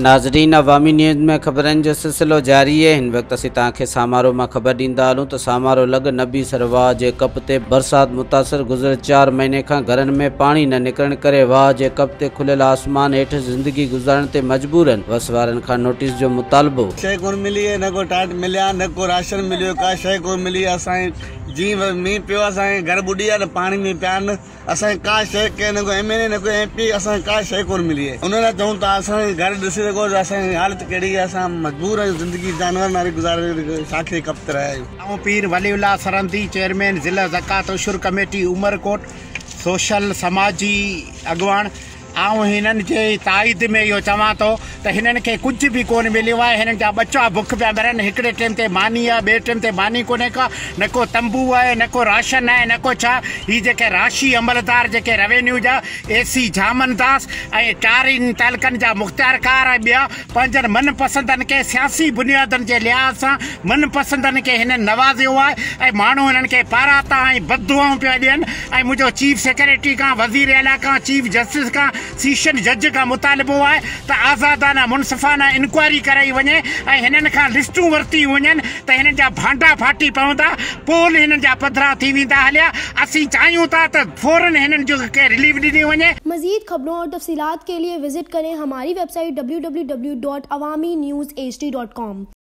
ناظرين عوامي نيوز ۾ خبرن جو سلسلو جاري آهي هن وقت اسين توهان کي سامارو مان خبر ڏيندا هلون ته سامارو لڳ نبي سر واهه جي ڪپ تي برسات متاثر گذريل چار مهيني کان گهرن ۾ پاڻي نه نڪرڻ ڪري واهه جي ڪپ تي کليل آسمان هيٺ زندگي گذارڻ تي مجبور آهن وس وارن کان نوٽيس جو مطالبو. شيء ڪونه ملي نه ڪو ٽائيٽ مليا نه ڪو راشن مليو ڪا شيء ڪونه ملي اسان جي مينهن پيو اسان جي گهر ٻڏي ويا پاڻي ۾ پيا آهن اسان کي ڪا شيء ڪنهن نه ڪو ايم اين اي نه ڪو ايم پي اسان کي ڪا شيء ڪونه ملي آهي ان لاء چئون ٿا اسان جي گهر ڏسي سگهو ته اسان جي حالت ڪهڙي آهي اسان مجبور آهيون زندگي جانورن واري گذاري شاخ جي ڪپ تي رهيا آهيون. آئون پير ولي الله سرهندي چيئرمين ضلع زڪوات عشر ڪميٽي عمرڪوٽ سوشل سماجي اڳواڻ آئون هنن جي تائيد ۾ اهو چوان ٿو ته هنن کي ڪجهه به ڪونه مليو آهي، هنن جا ٻچا بک پيا مرن، هڪڙي ٽيم تي ماني آهي، ٻئي ٽيم تي ماني ڪونهي ڪا، نه ڪو تنبو آهي، نه ڪو راشن آهي، نه ڪو ڇا، هي جيڪي راشي عملدار جيڪي روينيو جا اي سي جهامن داس ۽ چارين تعلقن جا مختيارڪار ۽ ٻيا پنهنجن من پسندن کي سياسي بنيادن جي لحاظ سان من پسندن کي هنن نوازيو آهي ۽ ماڻهو هنن کي پاراتا ۽ بددعائون پيا ڏين ۽ منهنجو چيف سيڪريٽري کان، وزير اعليٰ کان، چيف جسٽس کان، سيشن جج کان مطالبو آهي ته آزادانه منصفانه انڪوائري ڪرائي وڃي ۽ هنن کان لسٽون ورتيون وڃن ته هنن جا ڀانڊا ڦاٽي پوندا پول هنن جا پڌرا ٿي ويندا هليا اسين چاهيون ٿا ته فورن هنن جو کي رليف ڏني وڃي. مزيد خبرون اور تفصيلات کے لئے وزٽ ڪرين ھماري ويب سائيٽ www.awamiNewsHD.com.